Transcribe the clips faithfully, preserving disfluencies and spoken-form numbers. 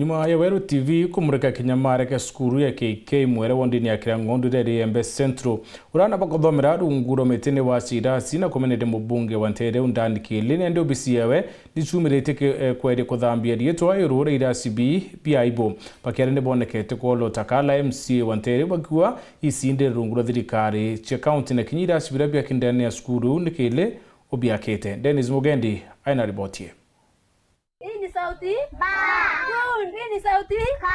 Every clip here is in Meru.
Nyuma ya Weru T V kumurika kinyamare kia cukuru ya K K Mwere wondini ya Kirang'ondu iria iri Igembe Central, uria aana bakothomera rungu rwa miti ni wacia irasi na kumeneria mubunge wa ntere riu Dan Kili, nandi obisi yawe nicumiritie ki-, eh, kweria kuthambia riitwa iguru ria irasi bii bia aibu. Bakiaria nibonekete kwolota kala M C A wa ntere riu bakiuga ici ndiri rungu rwa thirikari cia kaunti na kinya irasi biria biaki ndene ya cukuru ni Kili ubiakite. Dennis Mugendi aina riboti ii. Hii ni sauti ba. Good. Hii ni sauti ka.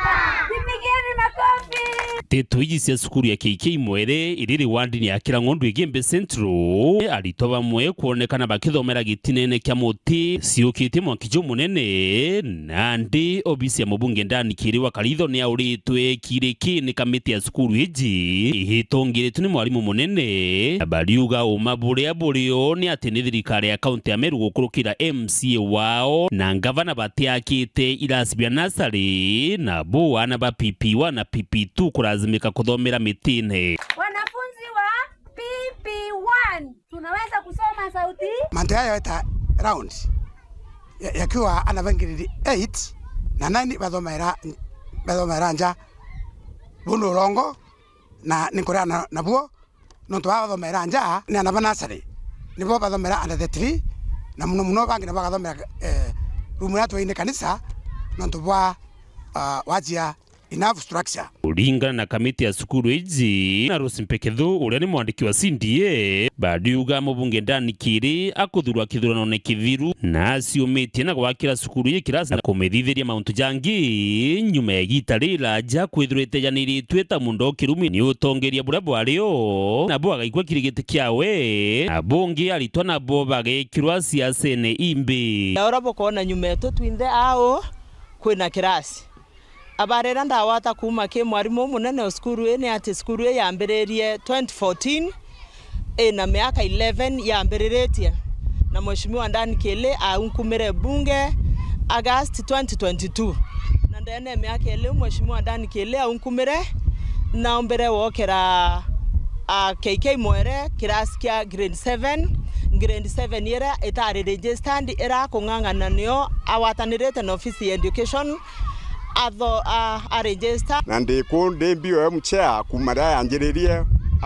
Jipigeni makofi. Nteto iji cia cukuru ya K K Mwere iriri wandini ya Kirang'ondu Igembe Central, aritwa bamwe kwonekana bakithomera gitinene kia muti ciukitie mwanki jumunene, nandi obisi ya mubunge Dan Kili wa Karitho ni auritwe kiriki ni kamiti ya cukuru iji itongiritwe ni mwarimu munene. Bariuga uma buria burio ni ati ni thirikari ya kaunti ya Meru gukurukira M C A wao na ngavana batiakite irasi bia nasari, na bu aana ba P P one na P P two kurazimika kuthomera mitine. Wanafunzi wa P P one, tunaweza kusoma sauti? Mantu yaya yeta round ya-, yakiwa aana ba grade eight na nine bathomera, bathomera nja. Bu ni urongo, na ni nkuria na, nabuo, nontu baa bathomera nja ni aana ba nasari, nibo bathomera under the tree, na muno muno bangi nabo bagathomera, eh, room iria twaine kanisa, nontu bwa, ah, wajia enough structure. Kuringana na kamiti ya cukuru iji na Rose Mpekethu, uria ni mwandiki wa C D A, bariuga mubunge Dan Kili akuthurwa kithuranone kithiru, na aciumitie na gwakira cukuru iji kirasi na kumithithiria mauntu jangi. Nyuma ya igiita riraja, kwithirwa itejaniritue ta mundo kirumi ni utongeria buria bwario, nabo agaikua kiri giti kiawe, na bungi aritwa nabo bagekirwa ciacene imbi. Na uria bukoona nyuma yetu twinthe au kwina kirasi. Abari iria ndagwata kuuma ki mwarimu umunene o cukuru ii ni ati cukuru ii yambiririe twenty fourteen, ina miaka eleven yambiriritie, na Mheshimiwa Dan Kili aunkumire bunge August twenty twenty-two. Na ndene ya miaka ili, Mheshimiwa Dan Kili aunkumire, na ombire wokera, a, K K Mwere, kirasi kia grade seven, grade seven iria itari registered, iria kung'ang'ana nio agwatanirite na ofisi ya education, atho-, a, a register. Na ndi kuu ndi B O M chair kuuma riria yanjiririe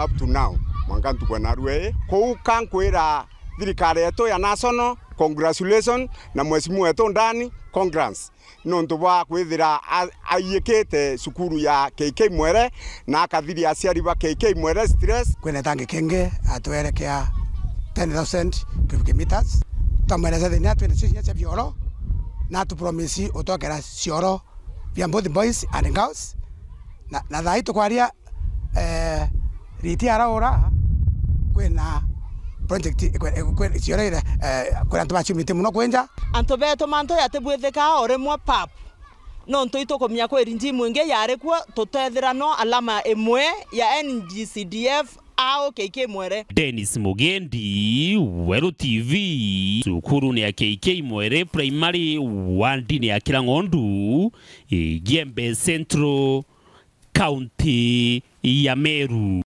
up to now, mwanka ntuku ya narua ii. Kuu ka nkwira thirikari yetu ya national, congratulations, na mheshimiwa wetu Dan, congrats, nontu bwa kwithira a-, aiyikite cukuru ya K K Mwere na akathiria aciari ba K K Mwere stress. Kwina itangi kingi atwerekea ten thousand cubic meters. Twamwereza thina twina cio cia cioro, na atupromise utwakira cioro bia both boys and girls. Na, na thaa ii tukwaria, eh, riti araura, kwina project, kwe-, kwe-, cioro ira, eh, kwina antu baciumite muno kwinja. Antu betu mantu yatibwithikaa o rimwe pap. Nontu itukumenya kwi regime ingi yari kuo, tutethira no alama imwe ya N G C D F au K K Mwere. Dennis Mugendi, Weru T V, cukurune ya K K Mwere Primary, wandine ya Kirang'ondu, Igembe Central, kaunti ya Meru.